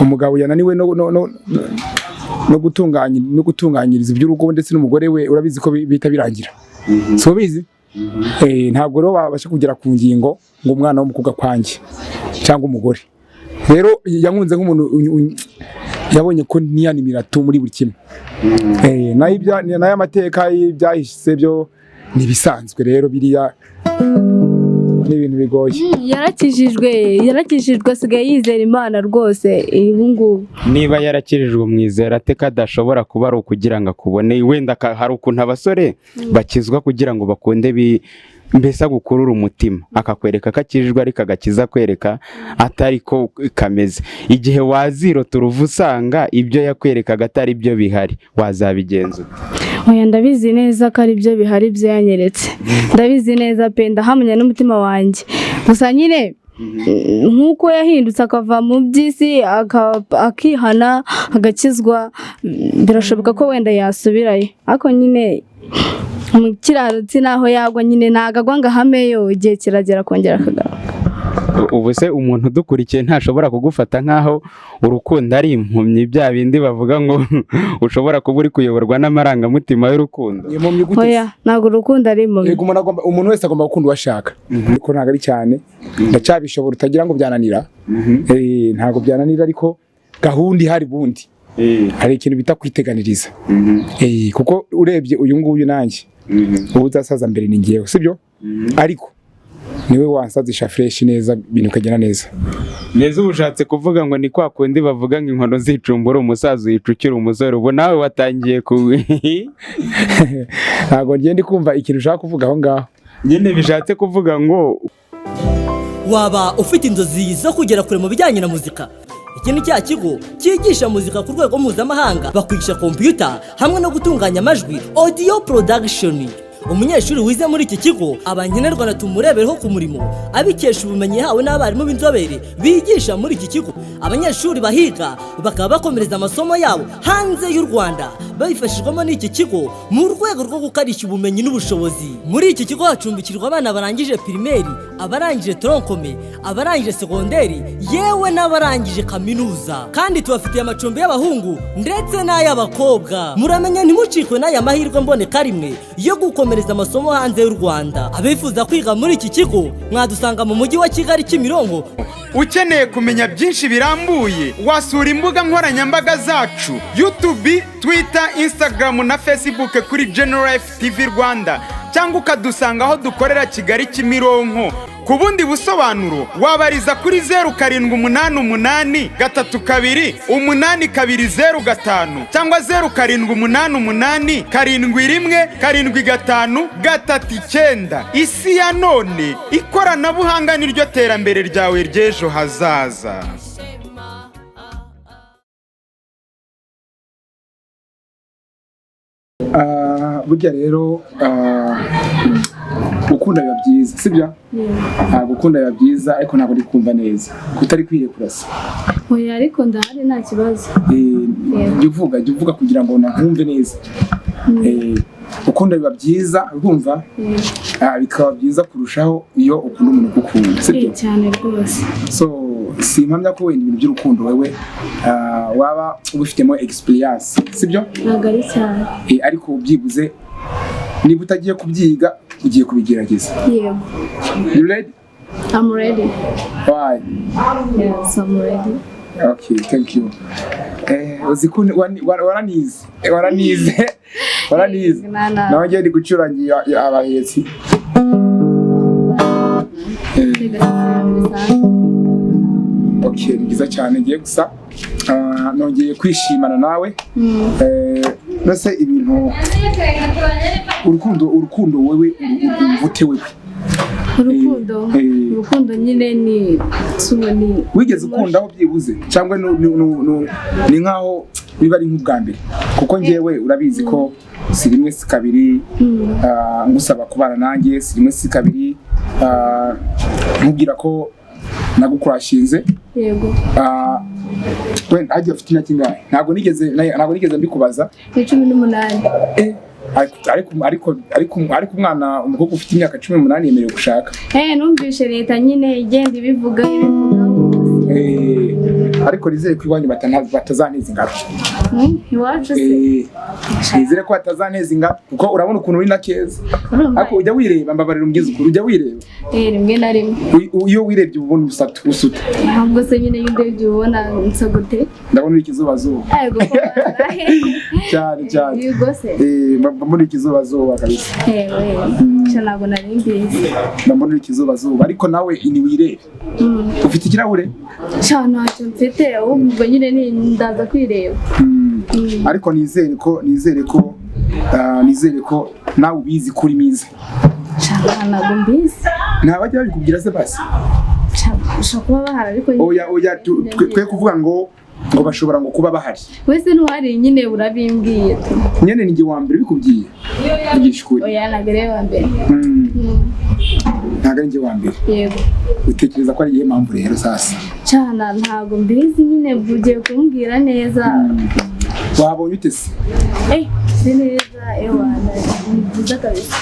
Umugabo yananiwe no gutunganyiriza iby'urugo ndetse n'umugore we, urabizi ko bihita birangira, si ubizi? Ntabwo rero babasha kugera ku ngingo ngo umwana w'umukobwa kwanjye cyangwa umugore. Rero yankunze nk'umuntu yabonye ko niyanimira tu muri buri kimwe. Nayo amateka y'ibyahise byo ni ibisanzwe. Rero biriya ni ibintu bigoye. Yarakijijwe, asigaye yizera Imana rwose ubu ngubu. Niba yarakijijwe, umwizera ate ko adashobora kuba ari ukugira ngo akubone? Wenda hari ukuntu abasore bakizwa kugira ngo bakunde mbese agukurure umutima, akakwereka ko akijijwe, ariko agakiza akwereka atari ko kameze. Igihe wazirota uruva usanga ibyo yakwerekaga atari byo bihari, wazabigenza ute? Oya, ndabizi neza ko ari byo bihari, ibyo yanyeretse ndabizi neza pe, ndahamanya n'umutima wanjye. Gusa nyine nk'uko yahindutse akava mu by'isi, akihana, agakizwa, birashoboka ko wenda yasubirayo. Ariko nyine umukiranutsi naho yagwa nyine ntabwo agwa ngo ahameyo, igihe kiragera akongera akagaruka. Ubu se umuntu udukurikiye ntashobora kugufata nk'aho urukundo ari impumyi, bya bindi bavuga ngo ushobora kuba uri kuyoborwa n'amarangamutima y'urukundo? Ni impumyi gute se? Oya, ntabwo urukundo ari impumyi. Yego, umuntu wese agomba gukunda uwo ashaka, ariko ntabwo ari cyane. Ndacyabishobora, utagira ngo byananira. Ntabwo byananira, ariko gahunda ihari bundi hari ikintu bita kwiteganiriza. Kuko urebye uyu nguyu nanjye ubu uzasaza mbere ni ngewe, sibyo? Ariko niwe wansazisha fresh neza, ibintu bikagenda neza. Neza, uba ushatse kuvuga ngo ni kwa kundi bavuga ngo inkono zicumbura umusaza uyicukira umusore. Ubu nawe watangiye ku Ntabwo ngiye ndi kumva ikintu ushaka kuvuga aho ngaho. Nyine bishatse kuvuga ngo Waba ufite inzozi zo kugera kure mu bijyanye na muzika? Iki ni cya kigo cyigisha muzika ku rwego mpuzamahanga. Bakwigisha kompiyuta hamwe no gutunganya amajwi, audio production. Umunyeshuri wize muri iki kigo aba nkenerwa na tumurebereho ku murimo, abikesha ubumenyi yahawe n'abarimu b'inzobere bigisha muri iki kigo. Abanyeshuri bahiga bakaba bakomereza amasomo yabo hanze y'u Rwanda babifashijwemo n'iki kigo mu rwego rwo gukarishya ubumenyi n'ubushobozi. Muri iki kigo hacumbikirwa abana barangije primaire, abarangije tronc commun, abarangije segonderi, yewe n'abarangije kaminuza. Kandi tubafitiye amacumbi y'abahungu ndetse n'ay'abakobwa. Muramenya ntimucikwe n'aya mahirwe mboneka rimwe yo gukomereza amasomo hanze y'u Rwanda. Abifuza kwiga muri iki kigo mwadusanga mu mujyi wa Kigali, Kimironko. Ukeneye kumenya byinshi birambuye, wasura imbuga nkoranyambaga zacu: YouTube, Twitter, Instagram na Facebook kuri General Life TV Rwanda, cyangwa ukadusanga aho dukorera Kigali, Kimironko. Ku bundi busobanuro wabariza kuri 0788328205 cyangwa 0788717539. Isi ya none, ikoranabuhanga niryo terambere ryawe ry'ejo hazaza. Burya rero gukunda biba byiza, sibyo? Gukunda biba byiza, ariko ntabwo ndi kumva neza kutari kwirekura se. Oya, ariko ndahari, nta kibazo. Jya uvuga kugira ngo nkumve neza. Gukunda biba byiza, urumva? Bikaba byiza kurushaho iyo ukunda umuntu ugukunda, sibyo? Cyane rwose. So simpamya ko wenda ibintu by'urukundo wewe waba ubifitemo experience, sibyo? Ntabwo ari cyane. Ariko byibuze niba utagiye kubyiga, ugiye kubigerageza. Yego. You ready? I'm ready. Why? Yes, I'm ready. Okay, thank you. Uzi ko waranize. Waranize, waranize. Nawe ngiye ndi gucurangira abahetsi. Okay, ni byiza cyane. Ngiye gusa nongeye kwishimana nawe. Mbese ibintu urukundo wewe urwumva ute wewe? Urukundo? Urukundo nyine ni subo ni Wigeze ukundaho byibuze, cyangwa ni nkaho biba ari nk'ubwa mbere? Kuko ngewe urabizi ko si rimwe si kabiri ngusaba kubana nanjye, si rimwe si kabiri nkubwira ko nagukurashinze. Yego. Wenda hagiye ufite imyaka ingahe? Ntabwo nigeze mbikubaza. Ni 18. Ariko umwana umukobwa ufite imyaka 18 yemerewe gushaka. Numvishe leta nyine igenda ibivuga ibivuga hose. Ariko nizere ko iwanyu batazanteza ingaro. Iwacu se? Nizere ko batazanteza ingaro kuko urabona ukuntu uri na keza. Urumva? Ariko ujya wireba, mbabarira umbwize ukuri, ujya wireba? Rimwe na rimwe. Iyo wirebye uba ubona ubusatu busuta? Ntabwo se nyine iyo ndebye ubona nsa gute? Ndabona uri ikizubazuba. Yego ko Cyane cyane. Yego se. Mba mbona ikizubazuba kabisa. Yewe, cyo ntabwo nari mbizi. Mba mbona uri ikizubazuba, ariko nawe ni wirebe. Ufite ikirahure? Cyo ntacyo mfite, ahubwo nyine ni ndaza kwireba. Ariko nizere ko nawe ubizi ko uri mwiza. Cyo ntabwo mbizi. Nta bajya babikubwira se basi? Cyo ushobora kuba bahari ariko nyine- Oya oya, twe kuvuga ngo bashobora ngo kuba bahari. Wese ntuhari nyine urabimbwiye tu. Nyene ni njye wa mbere ubikubwiye, vugisha ukuri. Oya, ntabwo ari wa mbere. Ntabwo ari njye wa mbere? Yego. Utekereza ko ari iyihe mpamvu rero sasa? Cana ntabwo mbizi nyine, ugiye kumbwira neza. Wabonye ute se? Si neza, ewana ni byiza kabisa.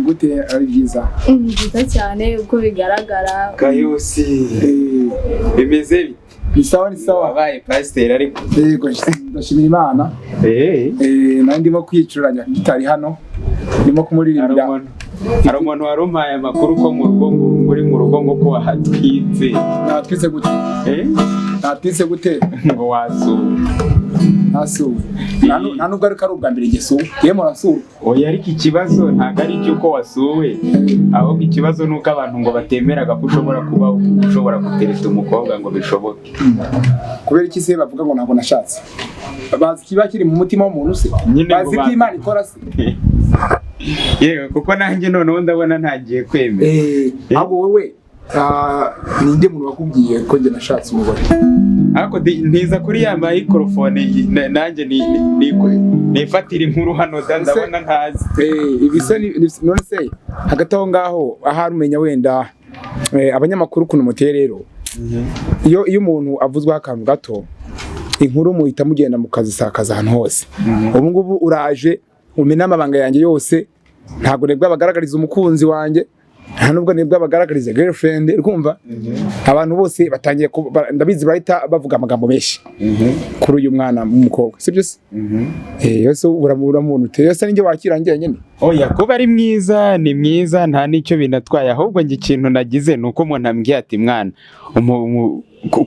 Gute ari byiza? Ni byiza cyane uko bigaragara. Kayusi, bimeze bite? Ni sawa, ni sawa. Wabaye pasiteri ariko? Yego, ndashimira Imana. Nari ndimo kwicuranya gitari hano, ndimo Hari kumuririmbira. Hari umuntu wari umpaye amakuru ko mu rugo ngo uri mu rugo ngo ko wahatwitse. Natwitse gute? Natwitse gute? Ngo wasuwe. Nasuwe? Nta nubwo ariko ari ubwa mbere ngesuwe, yewe murasuwe. Oya, ariko ikibazo ntabwo ari icy'uko wasuwe, ahubwo ikibazo ni uko abantu ngo batemeraga ko ushobora kuba ushobora gutereta umukobwa ngo bishoboke. Kubera iki se bavuga ngo ntabwo nashatse? Bazi ikiba kiri mu mutima w'umuntu se? Nyine ngo Bazi ibyo Imana ikora se? Yewe, kuko nanjye noneho ndabona ntagiye kwemera. Ahubwo wowe, ninde muntu wakubwiye ko njye nashatse umugore? Ariko ntiza kuri ya mayikorofone nanjye nifatira inkuru hano da, ndabona ntazi. Ibi se none se hagati aho ngaho ahari umenya wenda abanyamakuru ukuntu muteye rero, iyo umuntu avuzweho akantu gato, inkuru muhita mugenda mukazisakaza ahantu hose. Ubu ngubu uraje umena amabanga yanjye yose. Ntabwo nibwo abagaragariza umukunzi wanjye, nta nubwo nibwo abagaragariza girlfriend. Urumva abantu bose batangiye ndabizi bahita bavuga amagambo menshi kuri uyu mwana w'umukobwa, sibyo se? Yose uramubona ute? Yose ninjye wakira njyenyine. Oya, kuba ari mwiza ni mwiza, nta n'icyo binatwaye. Ahubwo njye ikintu nagize ni uko umuntu ambwiye ati: "Mwana,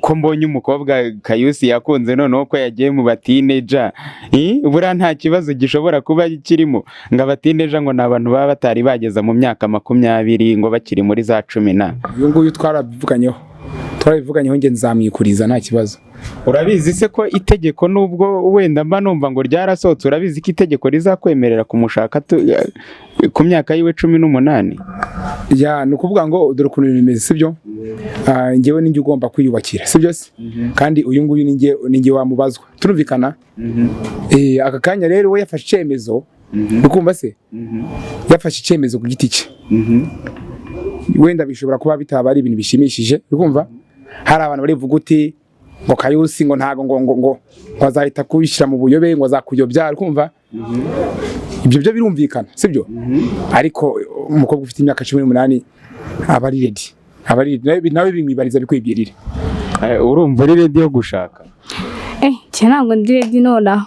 ko mbonye umukobwa Kayusi yakunze, noneho ko yagiye mu bateenager, buriya nta kibazo gishobora kuba kirimo?" Ngo abateenager ngo ni abantu baba batari bageza mu myaka 20, ngo bakiri muri za cumi na. Uyu nguyu twarabivuganyeho, njye nzamwikuriza nta kibazo. Urabizi se ko itegeko, nubwo wenda mba numva ngo ryarasohotse, urabizi ko itegeko rizakwemerera kumushaka ku myaka yiwe 18? Ya, ni ukuvuga ngo dore ukuntu ibintu bimeze, sibyo? Njyewe ninjye ugomba kwiyubakira, sibyo se? Kandi uyu nguyu ninjye wamubazwa, turumvikana? Aka kanya rero we yafashe icyemezo, ukumva se, yafashe icyemezo ku giti cye. Wenda bishobora kuba bitaba ari ibintu bishimishije, urumva hari abantu barivuga uti ngo Kayusi ngo ntago ngo azahita kubishyira mu buyobe, ngo azakuyobya, urumva ibyo byo birumvikana, sibyo? Ariko umukobwa ufite imyaka 18 aba ari ready, aba ari ready. Nawe bimwibariza bikwibwirira. Urumva uri ready yo gushaka? Njye ntabwo ndi ready nonaha.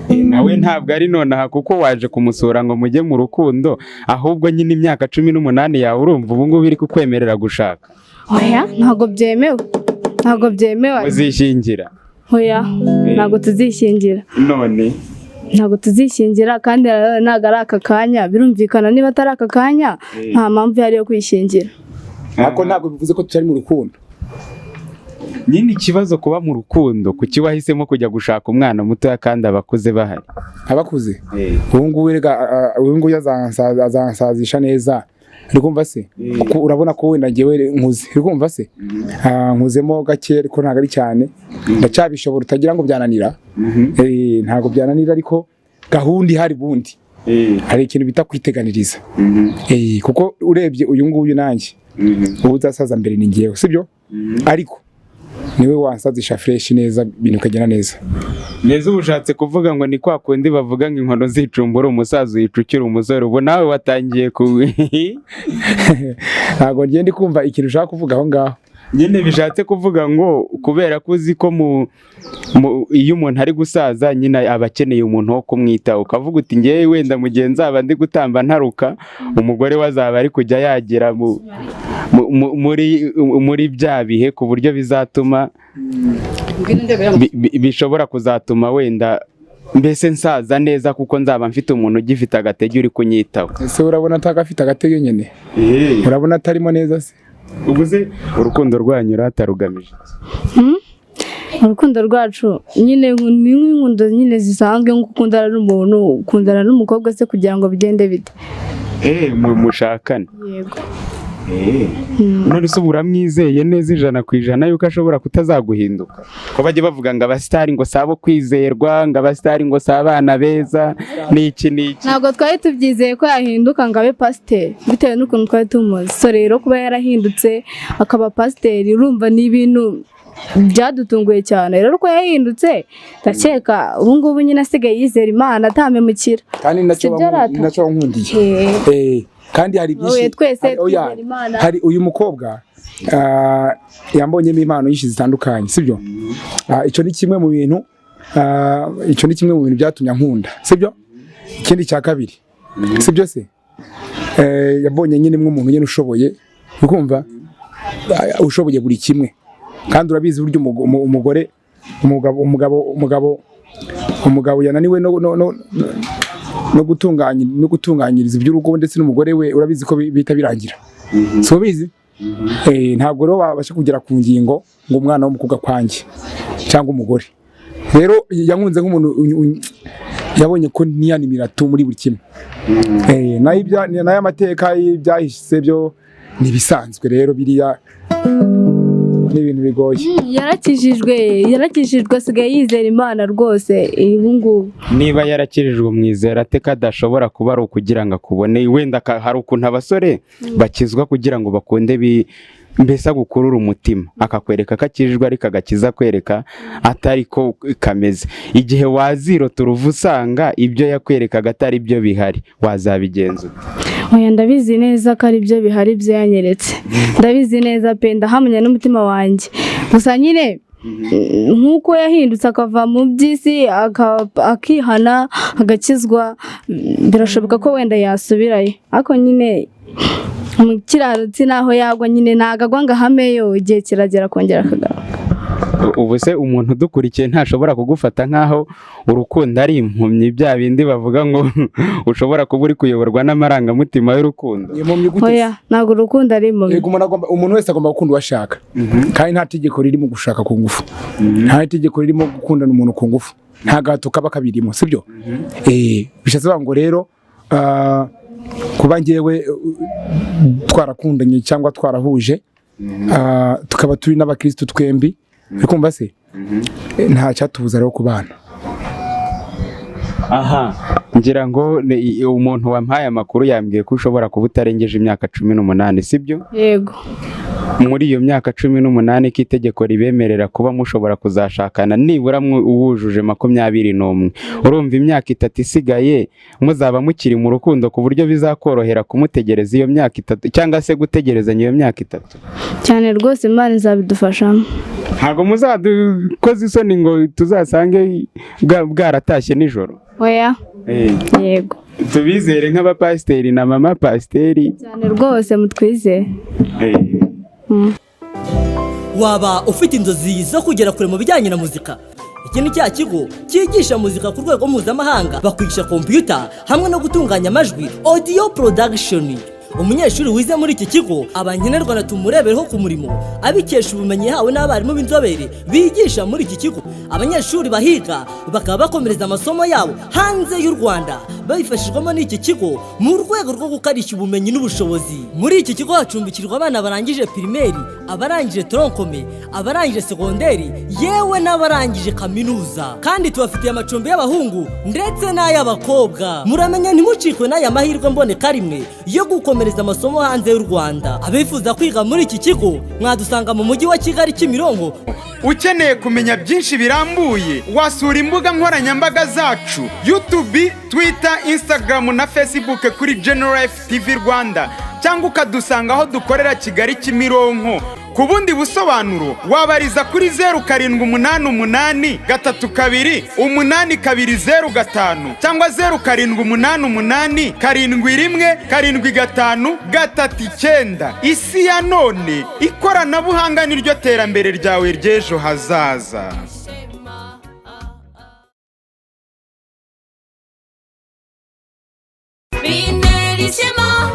Nawe ntabwo ari nonaha, kuko waje kumusura ngo mujye mu rukundo. Ahubwo nyine imyaka 18 yawe urumva ubu ngubu iri kukwemerera gushaka? Oya, ntabwo byemewe, ntabwo byemewe. Muzishingira? Oya, ntabwo tuzishingira. None? Ntabwo tuzishingira, kandi ntabwo ari aka kanya, birumvikana. Niba atari aka kanya, nta mpamvu ihari yo kwishingira. Ariko ntabwo bivuze ko tutari mu rukundo. Nyine ikibazo kuba mu rukundo, kuki wahisemo kujya gushaka umwana mutoya kandi abakuze bahari? Abakuze ubu ngubu rega, uyu nguyu azansazisha neza, uri kumva se? Kuko urabona ko wenda njyewe nkuze, uri kumva se? Nkuzemo gake ariko ntabwo ari cyane, ndacyabishobora, utagira ngo byananira. Ntabwo byananira, ariko gahunda ihari bundi hari ikintu bita kwiteganiriza. Kuko urebye uyu nguyu nanjye ubu uzasaza mbere ni njyewe, sibyo? Ariko niwe wansazisha fresh neza, ibintu bikagenda neza. Neza, uba ushatse kuvuga ngo ni kwa kundi bavuga ngo inkono zicumbura umusaza uyicukira umusore, ubu nawe watangiye ku Ntabwo ngenda kumva ikintu ushaka kuvuga aho ngaho. Nyine bishatse kuvuga ngo kubera ko uzi ko iyo umuntu ari gusaza nyine aba akeneye umuntu wo kumwitaho, ukavuga uti ngewe wenda mu gihe nzaba ndi gutamba ntaruka, umugore we azaba ari kujya yagira muri bya bihe, ku buryo bizatuma bishobora kuzatuma wenda mbese nsaza neza, kuko nzaba mfite umuntu ugifite agatege uri kunyitaho. Ese urabona atagafite agatege nyine? Urabona atarimo neza se? Ubuze urukundo rwanyu ratarugamije? Urukundo rwacu nyine ni nk'inkundo nyine zisanzwe, nko gukundana n'umuntu, ukundana n'umukobwa se kugira ngo bigende bite? Mushakane. Yego. None se ubu uramwizeye neza 100% yuko ashobora kutazaguhinduka? Ko bajya bavuga ngo abasitari ngo si abo kwizerwa, ngo abasitari ngo si abana beza, n'iki n'iki. Ntabwo twari tubyizeye ko yahinduka ngo abe pasiteri bitewe n'ukuntu twari tumuzi. So rero kuba yarahindutse akaba pasiteri, urumva ni ibintu byadutunguye cyane. Rero uko yahindutse, ndakeka ubu ngubu nyine asigaye yizera Imana atamemukira. Kandi nacyo Sibyo rata? Nacyo wankundiye. Kandi hari byinshi. Oya, twese oya, twizera Imana. Hari uyu mukobwa yambonyemo impano nyinshi zitandukanye, sibyo? Icyo ni kimwe mu bintu, icyo ni kimwe mu bintu byatumye ankunda, sibyo? Ikindi cya kabiri, sibyo se? Yabonye nyine nk'umuntu nyine ushoboye, ukumva ushoboye buri kimwe. Kandi urabizi buryo umugore, umugabo, umugabo, umugabo, umugabo yananiwe no gutunganyiriza iby'urugo ndetse n'umugore we, urabizi ko bihita birangira. Si ubizi? Ntabwo rero babasha kugera ku ngingo ngo umwana w'umukobwa kwanjye cyangwa umugore. Rero yankunze nk'umuntu yabonye ko niyanimira tu muri buri kimwe. Nayo nayo amateka y'ibyahise byo ntibisanzwe. Rero biriya ni ibintu bigoye. Yarakijijwe, asigaye yizera Imana rwose ubu ngubu. Niba yarakijijwe, umwizera ate ko adashobora kuba ari ukugira ngo akubone? Wenda hari ukuntu abasore bakizwa kugira ngo bakunde mbese agukurure umutima, akakwereka ko akijijwe ariko agakiza akwereka atari ko kameze. Igihe wazirota uruva usanga ibyo yakwerekaga atari byo bihari, wazabigenza ute? Oya, ndabizi neza ko ari byo bihari byo yanyeretse. Ndabizi neza pe, ndahamanya n'umutima wanjye. Gusa nyine nk'uko yahindutse akava mu by'isi akihana agakizwa, birashoboka ko wenda yasubirayo. Ariko nyine umukiranutsi naho yagwa nyine ntabwo agwa ngo ahameyo, igihe kiragera akongera akagaruka. Ubu se umuntu udukurikiye ntashobora kugufata nk'aho urukundo ari impumyi, bya bindi bavuga ngo ushobora kuba uri kuyoborwa n'amarangamutima y'urukundo? Ni impumyi gute se? Oya, ntabwo urukundo ari impumyi. Yego, umuntu wese agomba gukunda uwo ashaka, kandi nta tegeko ririmo gushaka ku ngufu, nta tegeko ririmo gukundana umuntu ku ngufu, nta gahato kaba kabirimo, sibyo? Bishatse kuvuga ngo rero kuba njyewe twarakundanye cyangwa twarahuje, tukaba turi n'abakristo twembi, uri kumva se? Nta cyatubuza rero kubana. Aha ngira ngo umuntu wampaye amakuru yambwiye ko ushobora kuba utarengeje imyaka 18, sibyo? Yego. Muri iyo myaka 18 ko itegeko ribemerera kuba mushobora kuzashakana nibura wujuje 21, urumva imyaka 3 isigaye muzaba mukiri mu rukundo ku buryo bizakorohera kumutegereza iyo myaka 3, cyangwa se gutegerezanya iyo myaka 3? Cyane rwose, Imana izabidufashamo. Ntabwo muzadukoze isoni ngo tuzasange bwaratashye nijoro? Oya. Yego. Tubizere nk'abapasiteri na mama pasiteri? Cyane rwose, mutwizere. Waba ufite inzozi zo kugera kure mu bijyanye na muzika? Iki ni cya kigo cyigisha muzika ku rwego mpuzamahanga. Bakwigisha kompiyuta hamwe no gutunganya amajwi, audio production. Umunyeshuri wize muri iki kigo aba nkenerwa na tumurebereho ku murimo, abikesha ubumenyi yahawe n'abarimu b'inzobere bigisha muri iki kigo. Abanyeshuri bahiga bakaba bakomereza amasomo yabo hanze y'u Rwanda babifashijwemo n'iki kigo mu rwego rwo gukarishya ubumenyi n'ubushobozi. Muri iki kigo hacumbikirwa abana barangije pirimeri, abarangije tronc commun, abarangije segonderi, yewe n'abarangije kaminuza. Kandi tubafitiye amacumbi y'abahungu ndetse n'ay'abakobwa. Muramenya ntimucikwe n'aya mahirwe mboneka rimwe yo gukomereza amasomo hanze y'u Rwanda. Abifuza kwiga muri iki kigo mwadusanga mu mujyi wa Kigali, Kimironko. Ukeneye kumenya byinshi birambuye, wasura imbuga nkoranyambaga zacu: YouTube, Twitter, Instagram na Facebook kuri General Life TV Rwanda, cyangwa ukadusanga aho dukorera Kigali, Kimironko, Ku bundi busobanuro wabariza kuri 0788328205 cyangwa 0788717539. Isi ya none, ikoranabuhanga niryo terambere ryawe ry'ejo hazaza. Bintera ishema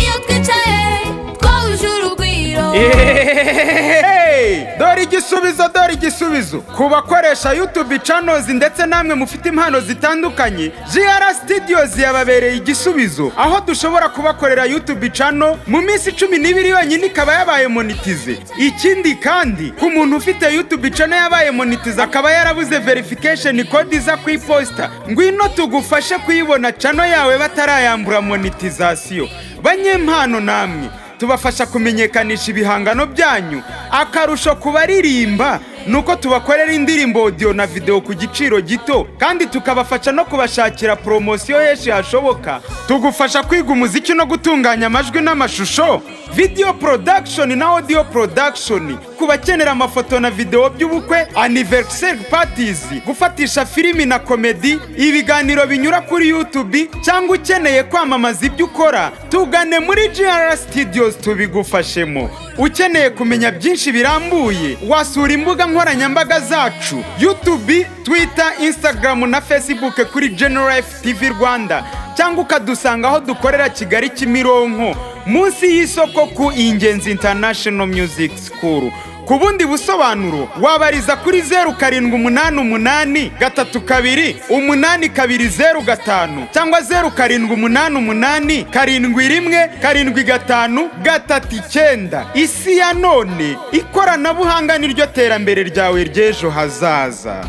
iyo twicaye twahuje urugwiro. Hey! Dore igisubizo, dore igisubizo ku bakoresha YouTube channels ndetse namwe mufite impano zitandukanye. GR Studios yababereye igisubizo, aho dushobora kubakorera YouTube channel mu minsi 12 yonyine ikaba yabaye monetize. Ikindi kandi, ku muntu ufite YouTube channel yabaye monetize akaba yarabuze verification code iza ku iposita, ngwino tugufashe kuyibona channel yawe batarayambura monetization. Banyempano namwe, tubafasha kumenyekanisha ibihangano byanyu. Akarusho ku baririmba ni uko tubakorera indirimbo audio na video ku giciro gito, kandi tukabafasha no kubashakira poromosiyo henshi hashoboka. Tugufasha kwiga umuziki no gutunganya amajwi n'amashusho, video production na audio production, ku bakenera amafoto na video by'ubukwe, anniversary parties, gufatisha filimi na komedi, ibiganiro binyura kuri YouTube, cyangwa ukeneye kwamamaza ibyo ukora, tugane muri GR Studios tubigufashemo. Ukeneye kumenya byinshi birambuye, wasura imbuga nkoranyambaga zacu: YouTube, Twitter, Instagram na Facebook kuri General Life TV Rwanda, cyangwa ukadusanga aho dukorera Kigali, Kimironko, munsi y'isoko ku Ingenzi International Music School. Ku bundi busobanuro wabariza kuri 0788328205 cyangwa 0788717539. Isi ya none, ikoranabuhanga niryo terambere ryawe ry'ejo hazaza.